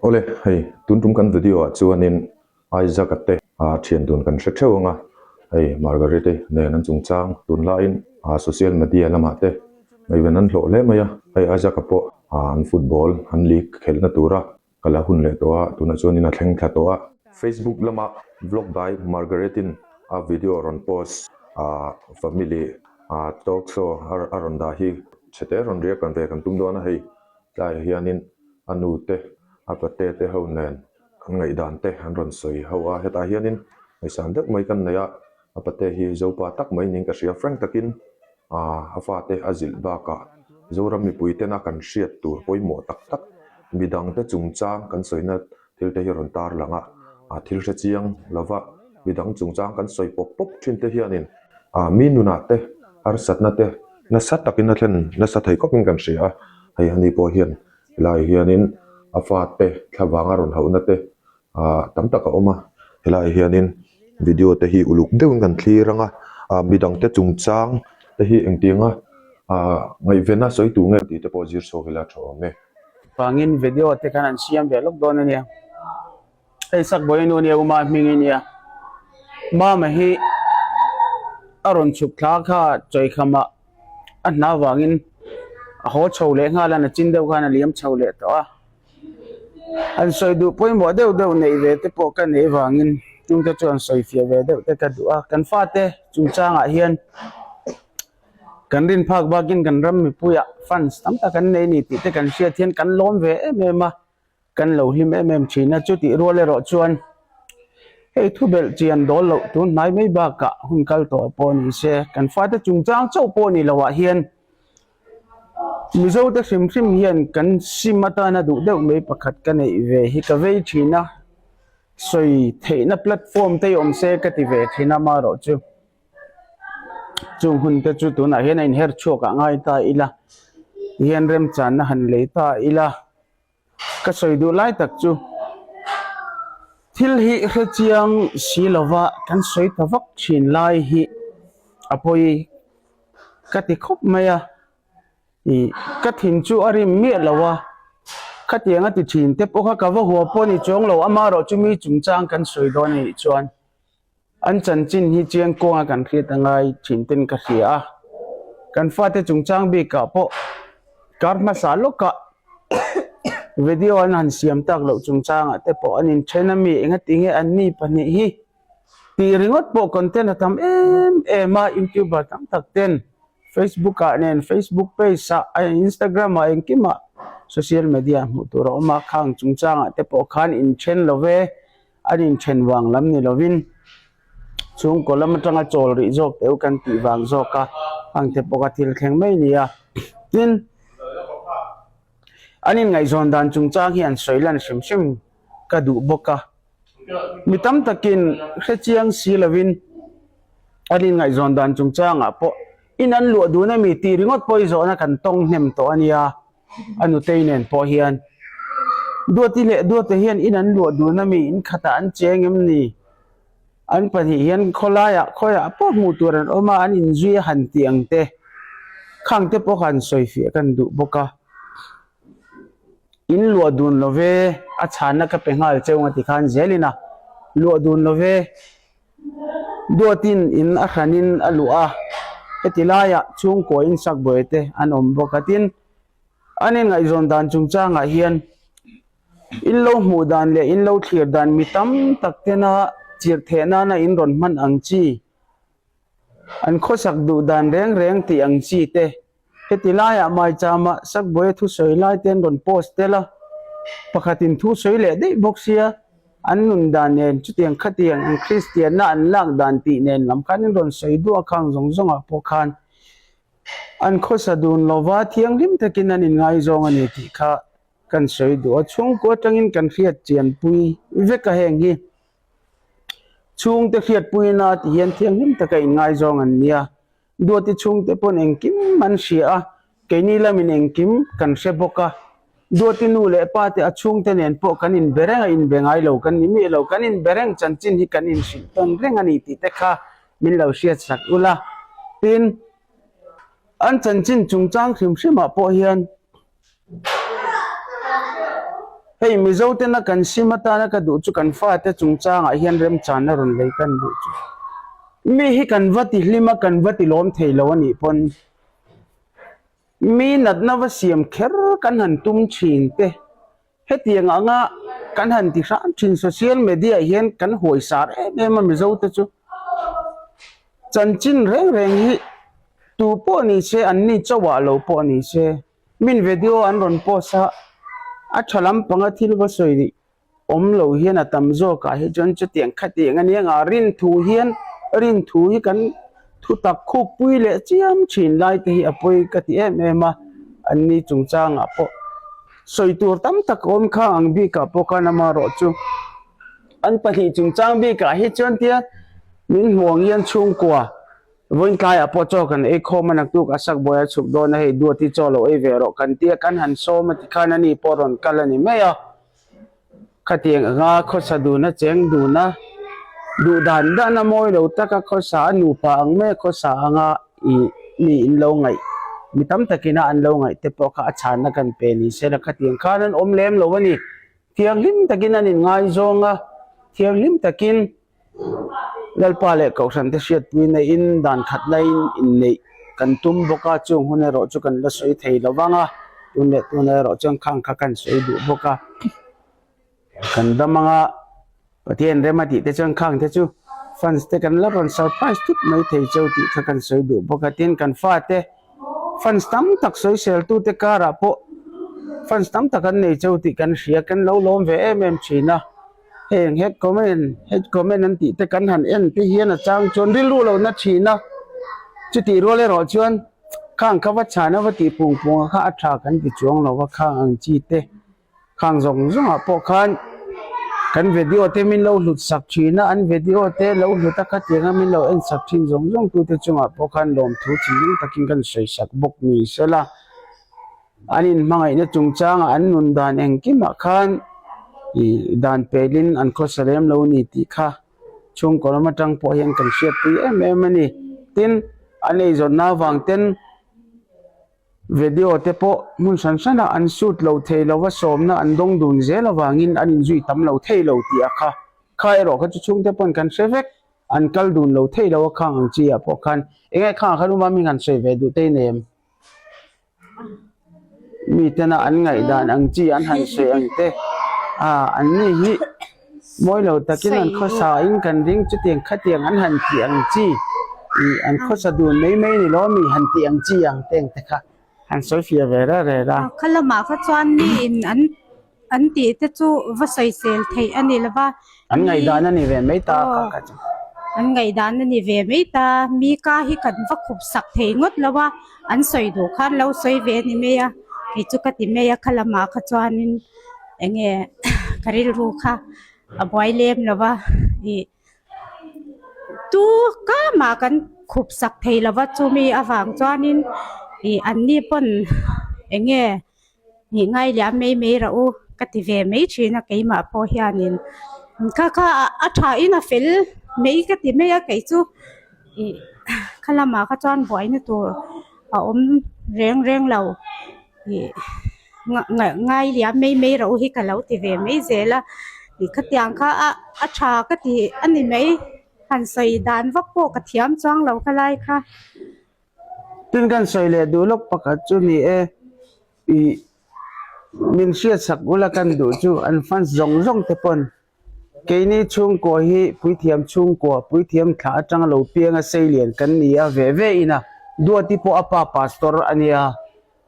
Awle, hei tun tum kan video ah chuanin Isaac-a te thian dun kan hre theuh ang a, hei Margaret-i nen an chungchang tunlaiin social media lamah te ngaihven an hlawh hle mai a, hei Isaac-a pawh an football an league khelhna tura Ka la hun leh tawh a, tunah chuanin a thleng thla tawh a. Facebook lama vlog by Margaret-in a video rawn post a family talk show a rawn dah hi chhete rawn riak kan ve kan tum dawn a, hei tlaiah hianin a nu te a pate te ho nen an ngaihdan te an rawn sawi ho a, hetah hianin ngaihsan deuh mai kan nei a, a pate hi Zopa tak mai niin ka hria, frank takin A fate a zilh bakah Zoram mipui tena kan hriat tur pawimawh tak tak midangte chungchang kan sawina thil te hi a rawn tar lang a, thil hre chiang lova midang chungchang kan sawi pawp pawp thin te hianin mi nunah te harsatna te nasa takin a thlen nasa thei khawpin kan hria a, hei ani pawh hian helai hianin a fate thlavang a rawn hauhna te ah tam tak a awm a helaiah hianin video te hi uluk deuhin kan thlir ang a ah midangte chungchang te hi engtianga ah ngaihven a sawi tur nge tih te pawh zir chhuak ila tha awm e. Vangin video te khan an siam ve lawk dawn a nia hei Sakbawi nu nia Uma hming i nia Mama hi a rawn chhuk thla kha chawikham ah a hna vangin a haw chho leh nghal a nachin deuh khan a liam chho leh tawh a. An sawi duh pawimawh deuh deuh neih ve te pawh ka neih vangin chungte chu an sawi fiah ve deuh te ka duh a, kan fate chungchangah hian kan rin phak bakin kan ram mipuiah funds tam tak an nei a ni tih te kan hriat hian kan lawm ve em em a, kan lo hlim em em thin a, chutih rual erawh chuan hei thu belh chian dawl loh tun hnai mai bakah hun kal tawh pawh ni se kan fate chungchang chauh pawh ni loah hian Mizote hrim hrim hian kan sim atana duh deuh mai pakhat ka neih ve hi ka vei thin a, sawi theihna platform te hi awm se ka ti ve thin a amaherawhchu chung hun te chu tunah hian a inher chhuak ah ngai ta ila tihian remchanna han lei ta ila. Ka sawi duh lai tak chu thil hi hre chiang si lova kan sawi ta vak thin lai hi a pawi ka ti khawp mai a, ih ka thin chu a rim miah lo a, khatiang a ti thin te pawh kha ka va hua pawh a ni chuang lo, amaherawh chu mi chungchang kan sawi dawn a nih chuan. An chanchin hi chiang kawnga kan hriat a ngai thin ten ka hria a, kan fate chungchang bikah pawh kar hmasa lawkah video an han siam tak loh chungchangah te pawh an inthen a mi engati nge an ni pahnih hi tih ringawt pawh content a tam em em a youtuber tam tak ten Facebook ah nen Facebook page ah Instagram ah engkimah social media hmuh tur a awm a khang chungchangah te pawh khan inthen lo ve. An inthen vang lam ni lovin chhungkaw lam atanga chawl rih zawk teuh kan tih vang zawk a, hang te pawh kha thil thleng mai nia. Tin, an inngaihzawn dan chungchang hi an sawi lan hrim hrim ka duh bawk a. Mi tam takin hre chiang si lovin an inngaihzawn dan chungchangah pawh in an luah dun ami tih ringawt pawh i zawhna kan tawng hnem tawh a nia. A nutei nen pawh hian Duati leh Duate hian in an luah dun a mi in khatah an cheng em ni? An pahnih hian khawlaiah khawiah pawh hmuh tur an awm a, an inzui a han tih ang te khang te pawh kha an sawi fiah kan duh bawk a. In luah dun lo ve, a chhanna ka pe nghal cheu nga tikhan zelin a luah dun lo ve. Duatin in a hranin a luah a, heti laiah chhungkaw in sakbuai te an awm bawk a tin an inngaihzawn dan chungchangah hian in lo hmuh dan leh in lo thlir dan mi tam tak tena chirh theh nana in rawn hman ang chi an khawsak duh dan reng reng tih ang chi te Heti laiah Maichama Sakbuaia thusawi lai te an rawn post tel a, pakhatin thu sawi leh daih bawk sia, an nun dan nen chutiang khatiang an Kristianna an lak dan tih nen lam khan an rawn sawi duah khang zawng zawngah pawh khan an khawsa dun lova thianghlim takin an inngaizawng a ni tih kha kan sawi duh a, chhungkua atangin kan hriat chianpui vek a heng hi chhungte hriatpuina ti hian thianghlim taka inngaizawng an nia. Duati chhungte pawn engkim an hria a, keini lamin engkim kan hre bawk a. Duati nu leh pa te a chhungte nen pawh kan inbe reng a, inbe ngai lo kan ni miah lo, kan inbe reng chanchin hi kan inhrilh tawn reng a ni tih te kha min lo hriat sak ula. Tin, an chanchin chungchang hrim hrimah pawh hian. Hei Mizo tena kan sim atana ka duh chu kan fate chungchangah hian remchanna rawn lei kan duh chu. Mi hi kan va ti hlim a, kan va ti lawm thei lo a nih pawn mi natna va siam kher kan han tum thin te. Hetiang anga kan han ti hram thin social media ah hian kan huai sar em em a Mizo te chu chanchin reng reng hi tu pawh ni se an ni chauh ah lo pawh ni se min video an rawn post a a tha lampanga thil va sawi awm lo hian a tam zawk ah hi chuan chutiang khatiang ania nga rin thu hian rin thu hi kan thutak khuk pui leh chiam thin lai te hi a pawi ka ti em em a an ni chungchang ah pawh. Sawi tur tam tak a awm kha ang bikah pawh khan amaherawh chu an pahnih chungchang bikah hi chuan tia min hmuh ang hian chhungkua vawiin tlaiah pawh chaw kan ei khawm a naktuk a sak buai a chhuk dawn a hei duat hi chaw lo ei ve rawh kan tia kan han sawm a tikhan ani pawh rawn kal a ni mai a. Khatiang anga khawsa dun a cheng dun a, duh dan dan a mawi lo taka khawsa a nupa ang mai a khawsa anga ih mi in lo ngaih mi tam takin a an lo ngaih te pawh kha a chhanna kan pe ni se la khatiang khan an awm lem lo a ni. Thianghlim takin an inngaizawng a, thianghlim takin Lalpa leh Kohhran te hriatpui neihin dan khat laiin inneih kan tum bawk a, chung hun erawh chu kan la sawi thei lo vang a, tun leh tunah erawh chuan khang kha kan sawi duh bawk a, kan dam anga Pathian rem a tih te chuan khang te chu fans te kan la rawn surprise thut mai thei cheu tih kha kan sawi duh bawk a, tin kan fate fans tam tak sawisel tute karah pawh fans tam tak an nei cheu tih kan hria, kan lo lawm ve em em thin a. Heng head comment head comment an tih te kan han en te hian a chang chuan rilru lo na thin a, chutih rual erawh chuan khang kha va chhan a va tih pung pung a kha a tha kan ti chuang lo va khang ang chi te khang zawng zawng ah pawh khan kan video te min lo hlut sak thin a an video te lo hlut a khatiang a min lo en sak thin zawng zawng tu te chungah pawh khan lawmthu thinlung takin kan sawi sak bawk ni sela. An inhmangaihna chungchangah an nun dan engkimah khan ih dan pelin an khawsa lem lo ni tih kha chhungkaw lam atang pawh hian kan hriatpui em em a ni. Tin, an eizawnna avang ten video te pawh hmun hran hranah an shoot lo thei lo va, sawmna an dawng dun zel avangin an inzui tam lo thei lo tih a kha. Kha erawh kha chu chhungte pawn kan hre vek. An kal dun lo thei lo a khang ang chi ah pawh khan eng nge khangah khan uma hming han sawi ve duh te i nei em? Mi tena an ngaihdan ang chi an han sawi ang te ah an ni hi mawi lo takin an khawsa in kan ring chutiang khatiang an han tih ang chi ih an khawsa dun mai mai ni lo mi han tih ang chi ang te ang te kha han sawi fiah ve reng reng a. Kha lamah kha chuan mi in an An tih te chu va sawisel theih a ni lova. An ngaihdan a ni ve mai ta kha kha chu. An ngaihdan a ni ve mai ta. Mi ka hi kan va khup sak thei ngawt lo a, an sawi duh khan lo sawi ve a ni mai a, kei chu ka ti mai a, kha lamah kha chuanin eng nge ka rilru kha a buai lem lo va ih tu kamah kan khup sak thei lo va chumi avang chuanin ih an ni pawn eng nge. Nih ngai liam mai mai rah u ka ti ve mai thin a keimah pawh hianin kha kha a tha in a fel mai ka ti mai a kei chu ih kha lamah kha chuan buaina tur a awm reng reng lo ih ngai liam mai mai rah u hi ka lo ti ve mai zel a ih khatiang kha a a tha ka ti a ni mai han sawi dan vak pawh ka thiam chuang lo khalai kha. Tin kan sawi leh duh lawk pakhat chu ni e, ih min hriatsak ula kan duh chu an fans zawng zawng te pawn keini chhungkua hi puithiam chhungkua puithiam thlah atanga lo pianga seilian kan ni a ve ve in a, Duati pawh a pa pastor a nia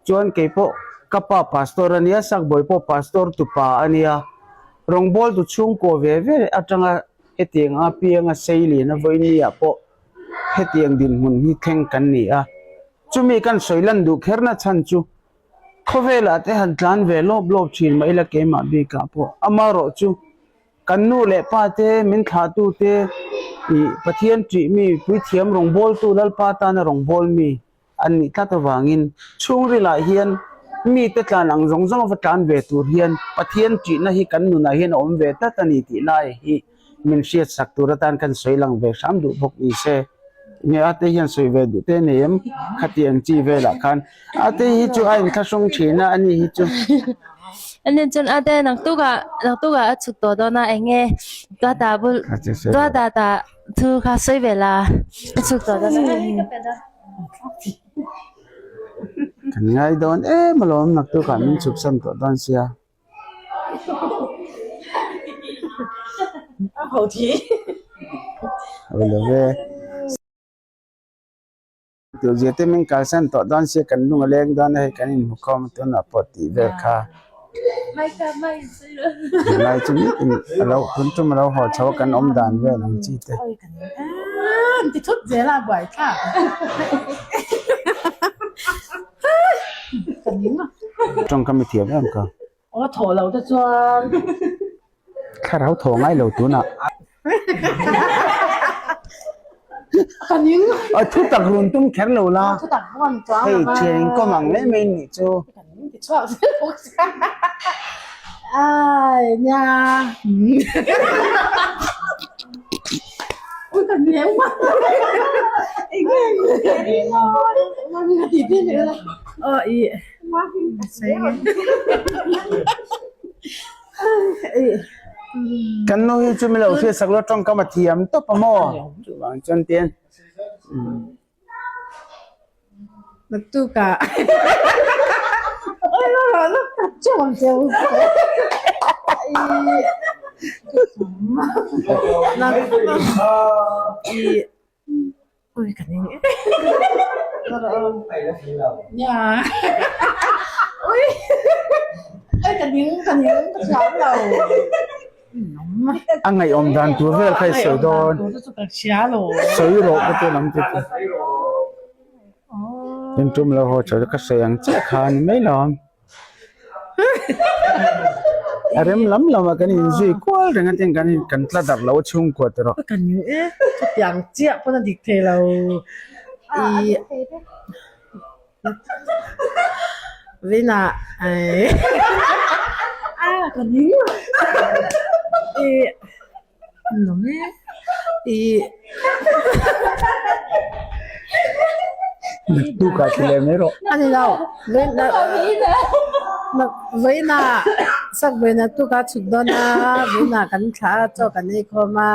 chuan kei pawh ka pa pastor a nia Sakbawi pawh pastor tupa a nia rawngbawltu chhungkua ve ve atanga hetiang a pianga seilian a vawinia pawh. Hetiang dinhmun hi thleng kan ni a, chumi kan sawi lan duh kherna chhan chu khawvelah te han tlan ve lawp lawp thin mah ila keimah bikah pawh amaherawh chu kan nu leh pa te min thlahtu te ih Pathian ṭih mi puithiam rawngbawltu Lalpa tana rawngbâwl mi an nih tlat avangin chhungrilah hian mite tlan ang zawng zawng va tlan ve tur hian Pathian ṭihna hi kan nunah hian a awm ve tlat a ni tih lai hi min hriatsak tur atan kan sawi lang ve hram duh bawk ni se. Nge ate hian sawi ve duh te nei em? Khati ang chi velah khan ate hi chu a inthlahrung thin a, ani hi chu. Ani chuan a te naktukah naktukah a chhuk tawh dawn a eng nge Duata bul Duata ta thu kha sawi ve la a chhuk tawh dawn a. Kan ngai dawn em alawm naktukah min chhuk san tawh dawn sia. Ho lo ve. Tuzia te min kalsan tawh dawn sia kan lung a leng dawn a hei kan inhmu khawm a tunah pawh tih vel kha tunlai chu nitin a lo tun tum a lo haw chho a kan awm dan vel ang chi te. Tawngkam i thiam em ka. Aw thaw lo te chuan. Thlarau thaw ngai lo tunah. Ka ning. Aw thu tak run tum kher lo la. Thu tak run chuang Hei thian in kawm ang mai mai nih chu. Ka ning ti chhuak zel bawk sia. Ai nia. Ui ka ning ma. Enge Mami ka ti ti leh la. Aw i. Kan nu hi chu milo hriat sak lo tawngkam a thiam tawp a maw? Chuvang chuan tian Naktukah Ui ka ning e. Nia. Ui. Ui ka ning ka ning ka thiam lo. A ngaihawm dan tur vel kha i sawi dawn. Sawi rawh ka ti lam ti chu. In tum lo haw chho chu ka sawi ang chiah kha a ni mai lo. A rem lam lam a kan inzui kual reng a tin kan in kan tla darh lo a chhungkua te rawh. Ka ning e, chutiang chiah pawn a dik thei lo i Vina ai a ka ning i Nuam e i Naktukah ti leh mai rawh. A ni lo vawiinah sak vawiin naktukah chhuk dawn a vawiinah kan thlah a chaw kan ei khawm a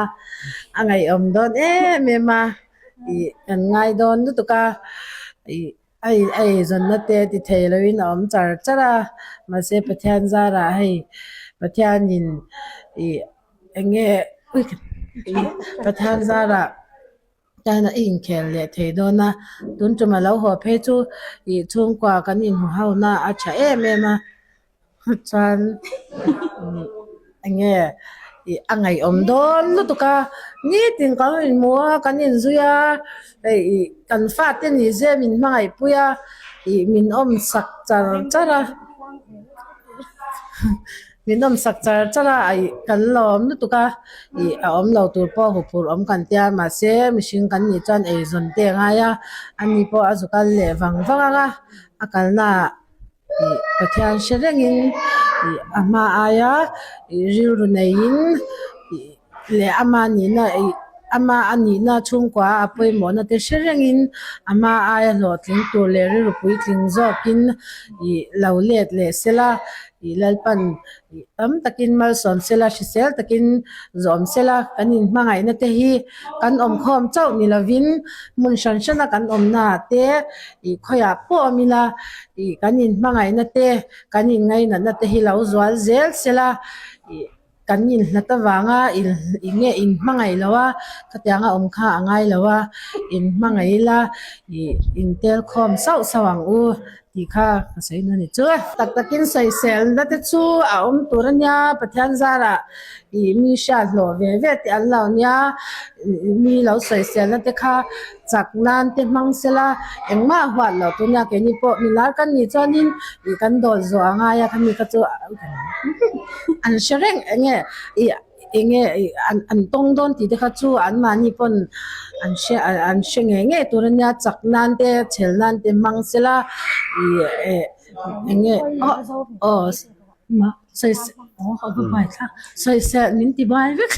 a ngaihawm dawn em em a ih kan ngai dawn lutuk a ih A eizawnna te ti thei loin a awm char char a, mahse Pathian zarah hei Pathianin ih eng nge Pathian zarah tan a inkhel leh thei dawn a, tun tum a lo haw phei chu ih chhungkua kan inhmu ho na a tha em em a. Chuan eng nge ih a ngaihawm dawn lutuk a, nitin kan inhmu a, kan inzui a, hei ih kan fate ni zia min hmangaihpui a, ih min awm sak char char a, min awm sak char char a, ih kan lawm lutuk a, ih a awm lo tur pawh huphurh awm kan tia mahse mihring kan nih chuan eizawn te a ngai a, ani pawh a zu kal leh vang vang ang a, a kalnaah. Ih Pathian hre rengin ih a hma aia ih rilru neiin ih leh ama nihna ih ama a nihna chhungkua a pawimawhna te hre rengin a hma aia hlawhtling tur leh rilru puitling zawkin ih lo let leh sela ih Lalpan ih tam takin malsawm sela hrisel takin zawm sela kan inhmangaihna te hi kan awmkhawm chauh ni lovin hmun hran hrana kan awmnaah te ih khawiah pawh awm ila ih kan inhmangaihna te kan inngainatna te hi lo zual zel sela ih kan inhlat avanga ih nge inhmangaih lo a khatianga awm kha a ngai lo a inhmangaih ila ih intel khawm sauh sauh ang u tih kha ka sawi na ni chu. Tak takin sawiselna te chu a awm tur a nia Pathian zarah ih mi hriat hlawh ve ve tih an lo nia mi lo sawiselna te kha chak nan te hmang sela engmah huat loh tur nia keini pawh milar kan nih chuanin ih kan dawl zawh a ngai a khami kha chu an hre reng eng nge ih eng nge ih an an tawng dawn tih te kha chu anmahni pawn an hre an hre ngei ngei tur ania chak nan te chhel nan te hmang sela ih eh eng nge aw aw. Sawisel min ti bai vek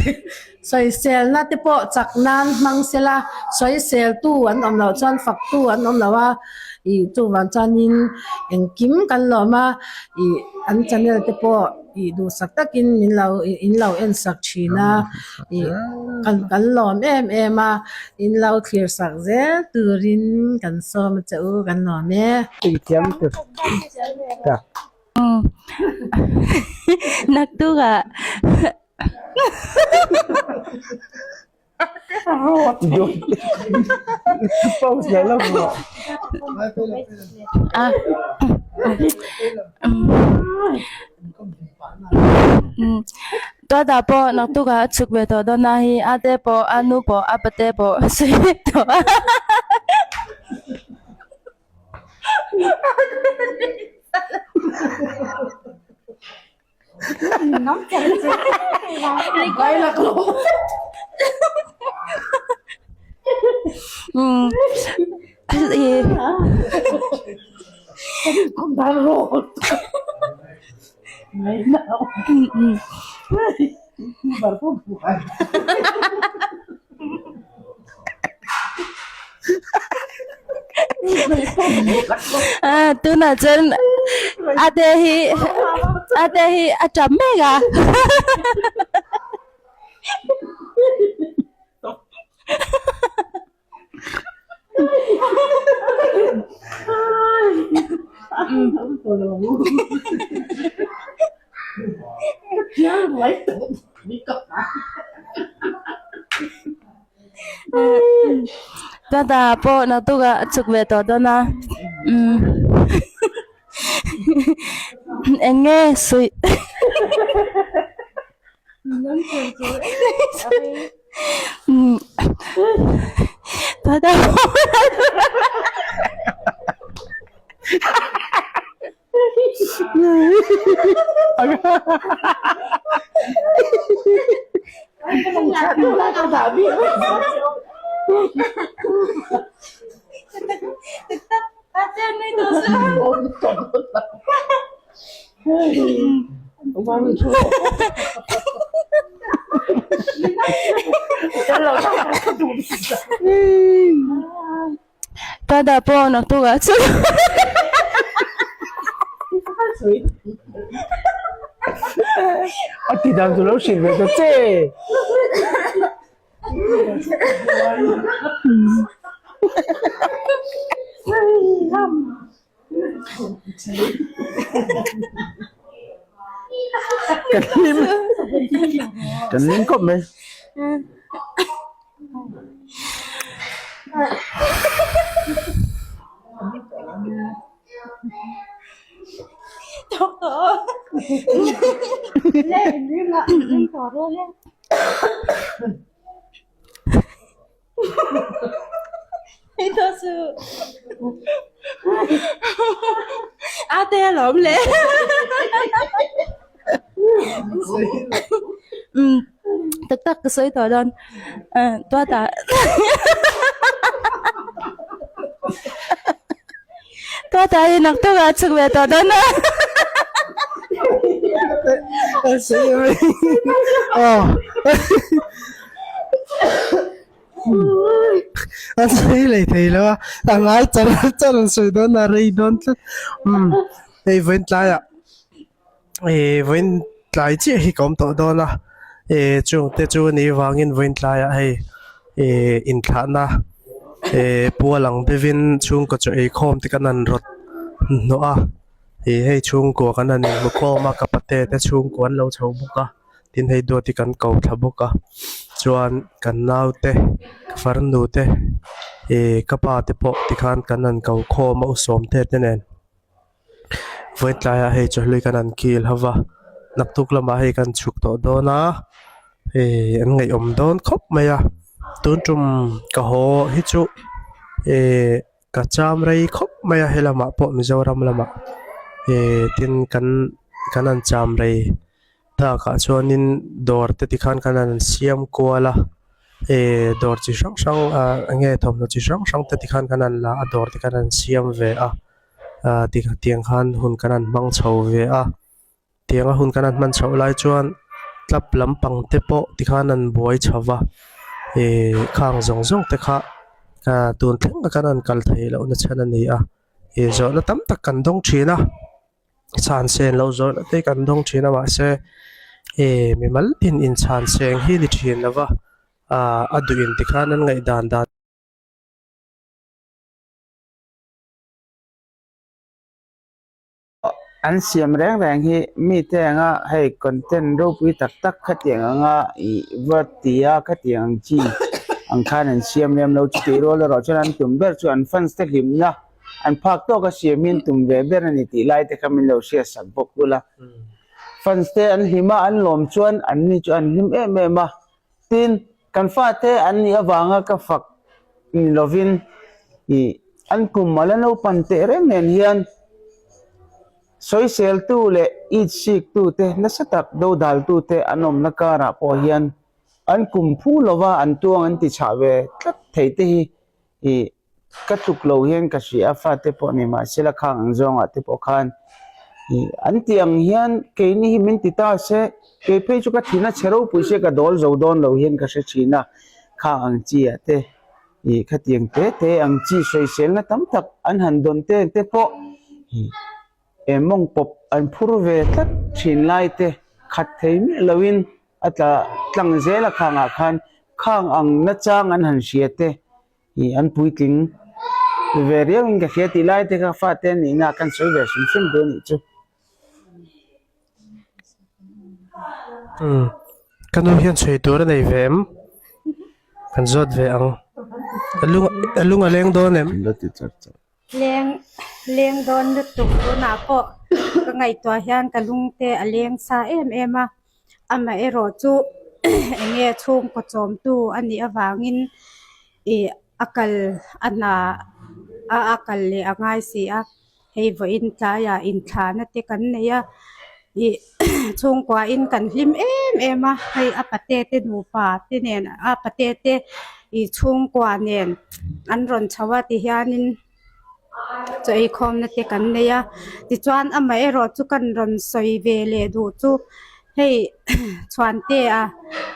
sawiselna te pawh chak nan hmang sela sawiseltu an awm loh chuan faktu an awm lo a. Ih chuvang chuanin engkim kan lawm a, ih an channel te pawh ih duhsak takin min lo ih in lo en sak thin a, ih kan kan lawm em em a, in lo thlir sak zel turin kan sawm a che u kan lawm e. Thiam tur ta. Naktukah Tuata pawh naktukah a chhuk ve tawh dawn a hi a te pawh a nu pawh a pate pawh a sawi vek tawh a. Tunah chuan a te hi a te hi a tap mek a. Tata pawh naktukah a chhuk ve tawh dawn a umm eng nge suih umm tata pawh Tata pawh naktukah chu A ti dan chu lo hrilh ve ta che. Kan hlim kan hlim khawp mai. A te alawm le umm tak tak ka sawi tawh dawn tuata tuata hi naktukah a chhuk ve tawh dawn a. A sawi leh thei lo a, a ngai char char an sawi dawn a rei dawn tlat. Umm hei vawiin tlaiah ih vawiin tlai chiah hi ka awm tawh dawn a, ih chung te chu a nih vangin vawiin tlaiah hei ih inthlahna ih pual ang deuhin chhungkaw chaw eikhawm te kan han rawt hnawh a, ih hei chhungkua kan han inhmu khawm a ka pate te chhungkua an lo chho bawk a. Tin hei duat hi kan ko thla bawk a chuan kan naute ka farnu te ih ka pa te pawh tikhan kan han ko khawm a u sawmte te nen vawiin tlaiah hei chawhlui kan han kil ho va naktuk lamah hei kan chhuk tawh dawn a ih an ngaihawm dawn khawp mai a tun tum ka haw hi chu ih ka cham rei khawp mai a helamah pawh Mizoram lamah ih tin kan kan han cham rei. Tlakah chuanin dawr te tikhan khan an siam kual a eh dawr chi hrang hrang ah eng nge thawmhnaw chi hrang hrang te tikhan khan an la a dawr te khan an siam ve a ah tiang khan hun kan han hmang chho ve a tianga hun kan han hman chhoh lai chuan club lampang te pawh tikhan an buai chho va eh khang zawng zawng te kha ah tun thleng a khan an kal theih loh na chhan a ni a. Ih zawhna tam tak kan dawng thin a chhan sen loh zawhna te kan dawng thin a mahse ih mimal tin inchhan seng hi ni thin lo va ah a duh in tikhan an ngaihdan dan. An siam reng reng hi mite anga hei content ropui tak tak khatiang anga ih va ti a khatiang ang chi ang khan an siam lem lo chutih rual erawh chuan an tum ber chu an fans te hlimna an phak tawk a siam hi an tum ve ber a ni tih lai te kha min lo hriat sak bawk ula fans te an hlim a an lawm chuan an ni chu an hlim em em a tin kan fate an nih avanga ka fak ni lovin ih an kum a la naupang teh reng nen hian sawiseltu leh itsiktu te nasa tak dodaltu te an awmna karah pawh hian an kum phu lova an tuang an ti chhah ve tlat thei te hi ih ka tluk lo hian ka hria a fate pawh ni mahsela khang ang zawngah te pawh khan ih an tih ang hian keini hi min ti ta se kei phei chu ka thin a chhe ropui se ka dawl zo dawn lo hian ka hre thin a khang ang chi ah te ih khatiang te te ang chi sawiselna tam tak an han dawn te te pawh ih eh mawng pawp an phur ve tlat thin lai te khat thei miah loin a tla tlang zel a khangah khan khang ang nachang an han hria te. Ih an puitling ve riau in ka hria tih lai te kha fate an nihna ah khan sawi ve hrim hrim duh a nih chu. Umm ka nu hian chhui tur a nei ve em? Kan zawt ve ang. A lung a lung a leng dawn em? Leng leng dawn lutuk tunah pawh ka ngaihtuah hian ka lung te a leng sa em em a. Amaherawh chu eng nge chhungkaw chawmtu a nih avangin ih a kal a hna a a kal leh a ngai si a hei vawiin tlaiah inthlahna te kan nei a ih chhungkuain kan hlim em em a hei a pate te nupa te nen a pate te ih chhungkua nen an rawn chho a tihianin. Chaw eikhawmna te kan nei a tichuan amaherawh chu kan rawn sawi ve leh duh chu hei Chhuantea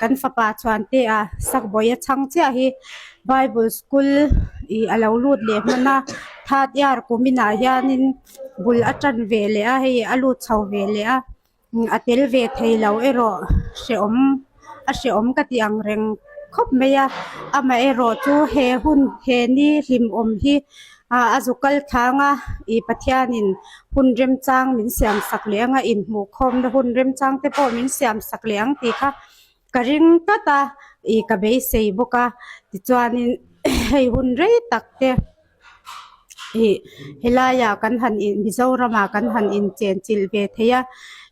kan fapa Chhuantea Sakbawi a chhang chiah hi bible school ih a lo lut leh hman a third year kuminah hianin bul a tan ve leh a hei a lut chho ve leh a. A tel ve thei lo erawh hrehawm a hrehawm ka tih ang reng khawp mai a amaherawh chu he hun he ni hlimawm hi ah a zu kal thlang a ih Pathianin hun remchang min siam sak leh ang a inhmuhkhawmna hun remchang te pawh min siam sak leh ang tih kha ka ring tlat a ih ka beisei bawk a tichuanin hei hun rei tak te. Ih helaiah kan han in Mizoramah kan han inchenchilh ve thei a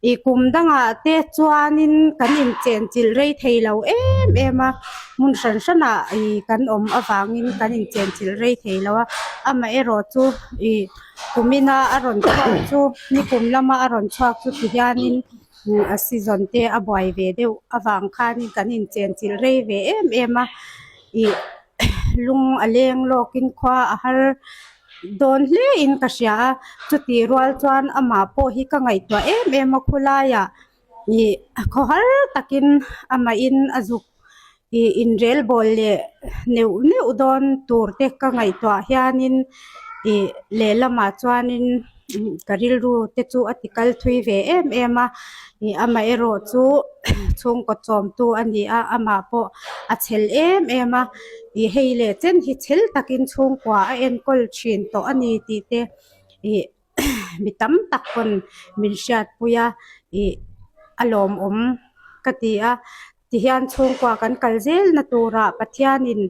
ih kum dangah te chuanin kan inchenchilh rei thei lo em em a hmun hran hranah ih kan awm avangin kan inchenchilh rei thei lo a amaherawh chu ih kumina a rawn chhuak chu nikum lama a rawn chhuak chu tihianin a season te a buai ve deuh avang khanin kan inchenchilh rei ve em em a ih. Lung a leng lawkin khua a har dawn hle in ka hria a chutih rual chuan amah pawh hi ka ngaihtuah em em a khawlaiah ih khawhar takin amahin a zuk ih inrel bawl leh neuh neuh dawn tur te ka ngaihtuah hianin ih lehlamah chuanin. Ka rilru te chu a ti kal thui ve em em a ih amaherawh chu chhungkaw chawmtu a ni a amah pawh a chhel em em a ih hei leh chen hi chhel takin chhungkua a enkawl thin tawh a ni tih te ih mi tam tak pawn min hriatpui a ih a lawmawm ka ti a tihian chhungkua kan kal zel na turah Pathianin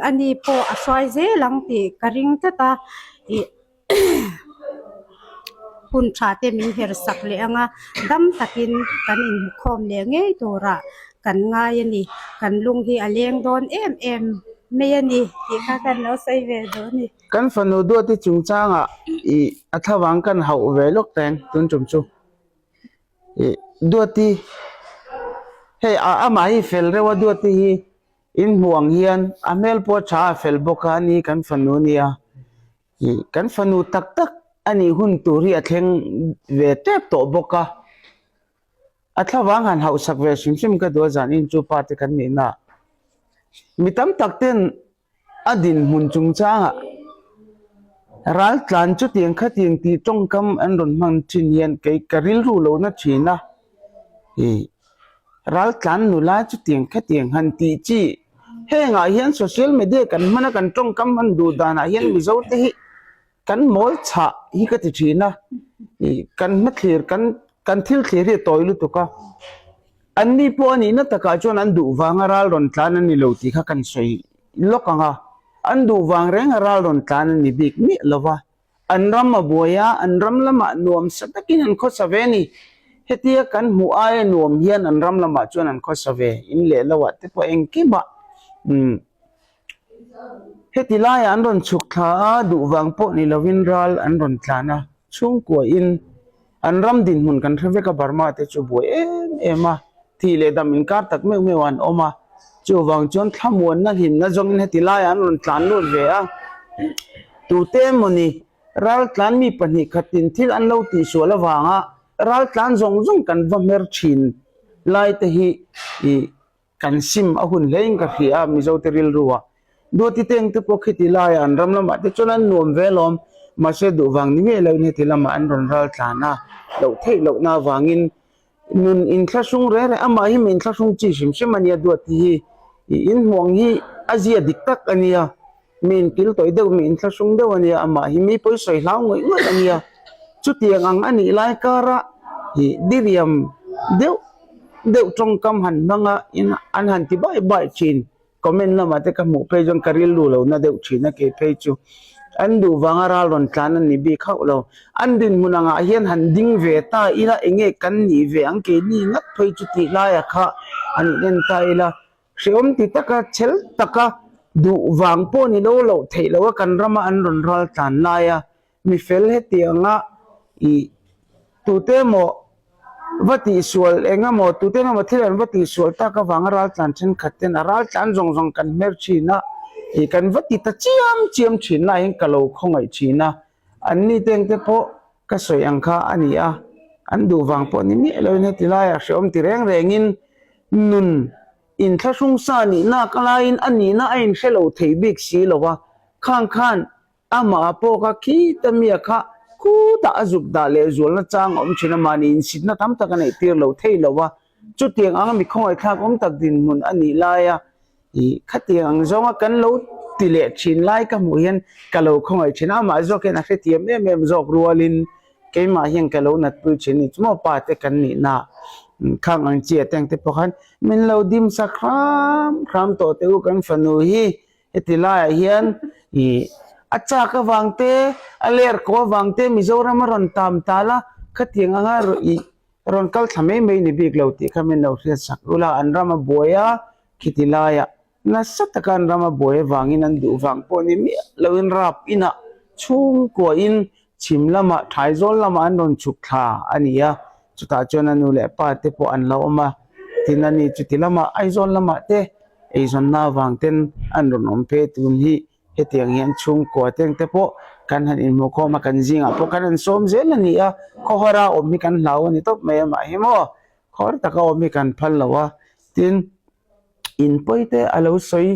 ani pawh a hruai zel ang tih ka ring tlat a ih. Hun tha te min her sak leh ang a, dam takin kan inhmukhawm leh ngei turah kan ngai a ni. Kan lung hi a leng dawn em em mai a ni tih kha kan lo sawi ve duh a ni. Kan fanu duati chungchangah ih a thlavang kan hauh ve lawk teng tun tum chu ih duati hei amah hi fel reuh a duati hi in hmuh ang hian a hmel pawh a tha a fel bawk a ni kan fanu nia. Ih kan fanu tak tak a nih hun tur hi a thleng ve tep tawh bawk a, a thlavang han hauhsak ve hrim hrim ka duh a zan in chu pa te kan nihna ah mi tam tak ten a dinhmun chungchangah. Raltlan chutiang khatiang tih tawngkam an rawn hman thin hian kei ka rilru lo na thin a, ih raltlan nula chutiang khatiang han tih chi hengah hian social media kan hman a kan tawngkam hman duh danah hian Mizo te hi kan mawl chhah hi ka ti thin a, ih kan hmathlir kan kan thil thlir hi a tawi lutuk a, anni pawh a nihna takah chuan an duh vanga ral rawn tlan a ni lo tih kha kan sawi lawk ang a. An duh vang reng a ral rawn tlan a ni bik miah lo va, an ram a buai a, an ram lamah nuam sa takin an khawsa ve a ni. Hetia kan hmuh aia nuam hian an ram lamah chuan an khawsa ve, in leh lo ah te pawh engkim ah umm heti laiah an rawn chhuk thla a, duh vang pawh ni lovin ral an rawn tlan a, chhungkua in An ram dinhmun kan hre vek a, Burma te chu buai em em a, thih leh dam inkar tak meuh meuh an awm a, chuvang chuan thlamuanna hlimna zawngin heti laiah an rawn tlan lut ve a, tute emawni raltlan mi pahnih khatin thil an lo tihsual avanga raltlan zawng zawng kan va hmer thin lai te hi ih Kan sim a hun hlein ka hria a, Mizote rilru ah. Duati teng te pawh khiti laiah an ram lamah te chuan an nuam ve alawm. Mahse duh vang ni miah loin heti lamah an rawn ral tlan a, loh theih lohna avangin nun inthlahrung reng reng, amah hi mi inthlahrung chi hrim hrim a nia Duati hi. I inhmuang hi a zia dik tak a nia. Mi inkil tawih deuh, mi inthlahrung deuh a nia, amah hi mi pawi sawi hlau ngawih ngawih a nia. Chutiang ang a nih lai kara ih diriam deuh deuh tawngkam han hmang a, in an han ti bai bai thin. Comment lamah te ka hmuh phei chuan ka rilru lo na deuh thin a kei phei chu. An duh vanga ral rawn tlan a ni bik hauh lo. An dinhmun angah hian han ding ve ta ila eng nge kan nih ve ang keini ngat phei chu tih laia kha an en ta ila. Hrehawm ti taka chhel taka duh vang pawh ni lo loh theih loh a kan rama an rawn ral tlan lai a, mi fel hetianga ih tute emaw va tihsual eng emaw tute emaw thil an va tihsual tak avanga ral tlan thenkhat ten a ral tlan zawng zawng kan hmer thin a, ih kan va ti ta chiam chiam thin laiin ka lo khawngaih thin a, anni tengte pawh ka sawi ang kha a ni a, an duh vang pawh ni miah loin heti laiah hrehawm ti reng rengin nun inthlahrung sa nihna ka laiin a nihna a inhre lo thei bik si lo a, khang khan amah pawh kha khita mia kha khutah a zuk dah leh zualna chang a awm thin a, mahni insitna tam tak a neih tir lo thei lo a, chutiang anga mi khawngaihthlak awm tak dinhmun a nih laia Ih, khatiang ang zawnga kan lo ti leh thin lai ka hmuh hian ka lo khawngaih thin a, amah zawk hian a hrethiam em em zawk rualin keimah hian ka lo natpui thin a ni. Chumaw pa te kan nihna khang ang chi atang te pawh khan min lo dim sak hram hram tawh teh u kan fanu hi heti laiah hian ih a chak avang te a ler ko avang te Mizoram a rawn tam tal a, khatiang anga ih rawn kal thla mai mai ni bik lo tih kha min lo hriat sak ula an ram a buai a Khiti laiah nasa taka an ram a buai avangin an duh vang pawh ni miah loin rap inah chhungkuain chhim lamah Thaizawl lamah an rawn chhuk thla a ni a, chutah chuan a nu leh pa te pawh an lo awm a, tin a ni chuti lamah Aizawl lamah te eizawnna avang ten an rawn awm phei tun hi hetiang hian chhungkua teng te pawh kan han inhmuhkhawm a, kan zingah pawh kan han sawm zel a ni a, khawhara awm hi kan hlau a ni tawp mai a mah hi maw khawr taka awm hi kan phal lo a. Tin, in pawi te a lo sawi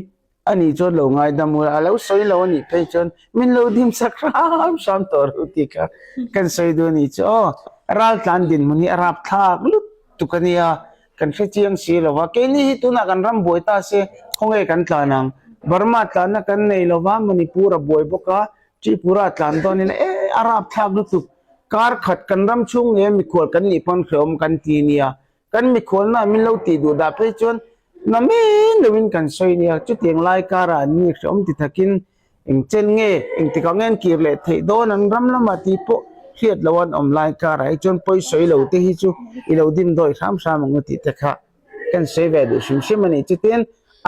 a nih chuan lo ngaidam ula, a lo sawi lo a nih phei chuan min lo dim sak hram hram tawh ru tih kha kan sawi duh a nih chu aw. Raltlan dinhmun hi a rapthlak lutuk a nia, kan hre chiang si lo va, keini hi tunah kan ram buai ta se khawnge kan tlan ang? Burma tlanna kan nei lo va, Manipur a buai bawk a, Tripura tlan dawnin e a rapthlak lutuk, kar khat kan ram chhung nge mikhual kan nih pawn hrehawm kan ti nia, Kan mikhualna min lo tih duh dah phei chuan na men loin kan sawi nia, chutiang lai karah an mi hrehawm ti thakin eng chen nge, engtikah nge an kir leh theih dawn an ram lamah tih pawh hriat loh an awm lai karah hi chuan pawi sawi lo te hi chu i lo dimdawi hram hram ang u tih te kha kan sawi ve duh hrim hrim a ni. Chutin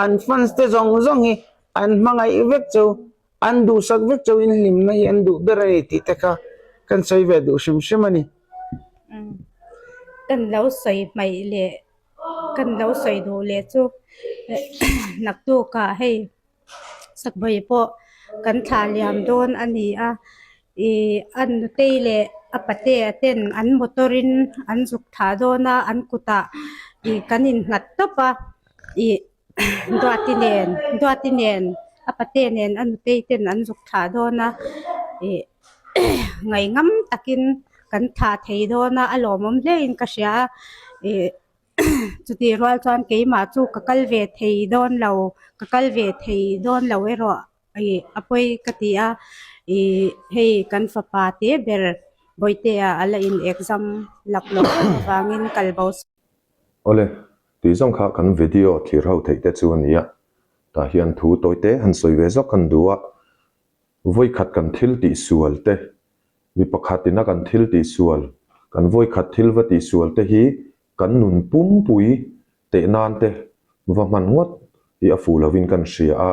an fans te zawng zawng hi an hmangaih vek chu An duhsak vek chauh in hlimna hi an duh ber a ni tih te kha kan sawi ve duh hrim hrim a ni. Kan lo sawi hmaih leh kan lo sawi duh leh chu naktukah hei sakbawi pawh kan thlah liam dawn a ni a, ih a nutei leh a patea ten an motor in an zuk thlah dawn a, an kutah ih kan innghat tawp a ih. Duati nen Duati nen. A pate nen a nutei ten an zuk thlah dawn a ih ngaihngam takin kan thlah thei dawn a a lawmawm hle in ka hria a ih chutih rual chuan keimah chu ka kal ve thei dawn lo ka kal ve thei dawn lo erawh ih a pawi ka ti a ih hei kan fapa te ber Bawihtea a la in exam laklawh em avangin kal bo. Awle, tih zawng kha kan video thlir ho theih te chu a ni a, tah hian thu tawi te han sawi ve zawk kan duh a, vawikhat kan thil tih sual te, mi pakhat ina kan thil tih sual, kan vawikhat thil va tih sual te hi kan nun pumpui teh nan te va hman ngawt hi a fuh lovin kan hria a,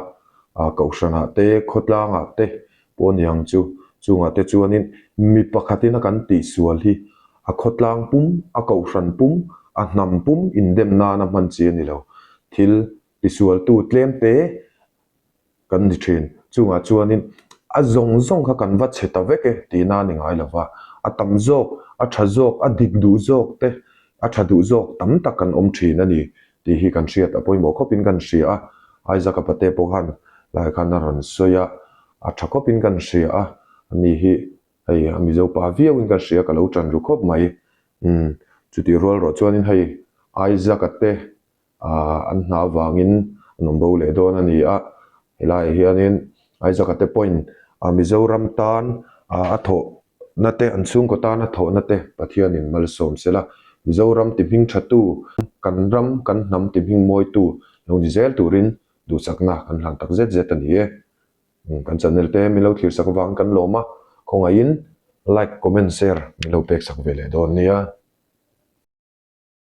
ah kohhranah te khawtlangah te pawh a ni ang chu, chungah te chuanin mi pakhatin a kan tihsual hi a khawtlang pum, a kohhran pum, a hnam pum indem nana hman chi a ni lo. Thil tisualtu tlem te kan ni thin. Chungah chuanin a zawng zawng kha kan va chhe ta vek e tihna a ni ngai lo va, a tam zawk, a tha zawk, a dik duh zawk te, a tha duh zawk tam tak kan awm thin a ni tih hi kan hriat a pawimawh khawpin kan hria a. Isaac-a pate pawh khan lai khan a rawn sawi a, a tha khawpin kan hria a, ani hi hei a Mizo pa viauin kan hria ka lo tan ru khawp mai. Umm chutih rual rawh chuanin hei Isaac-a te Aaa an hna avangin an awm bo leh dawn a ni a, helaiah hianin Isaac-a te pawhin a Mizoram tan a thawhna te an chhungkaw tan a thawhna te Pathianin malsawm se la, Mizoram ti hming thatu, kan ram kan hnam ti hming mawitu lo ni zel turin duhsakna kan hlan tak zet zet a ni e. Kan channel te min lo thlir sak avangin kan lawm a, khawngaihin like, comment, share min lo pek sak ve leh dawn nia.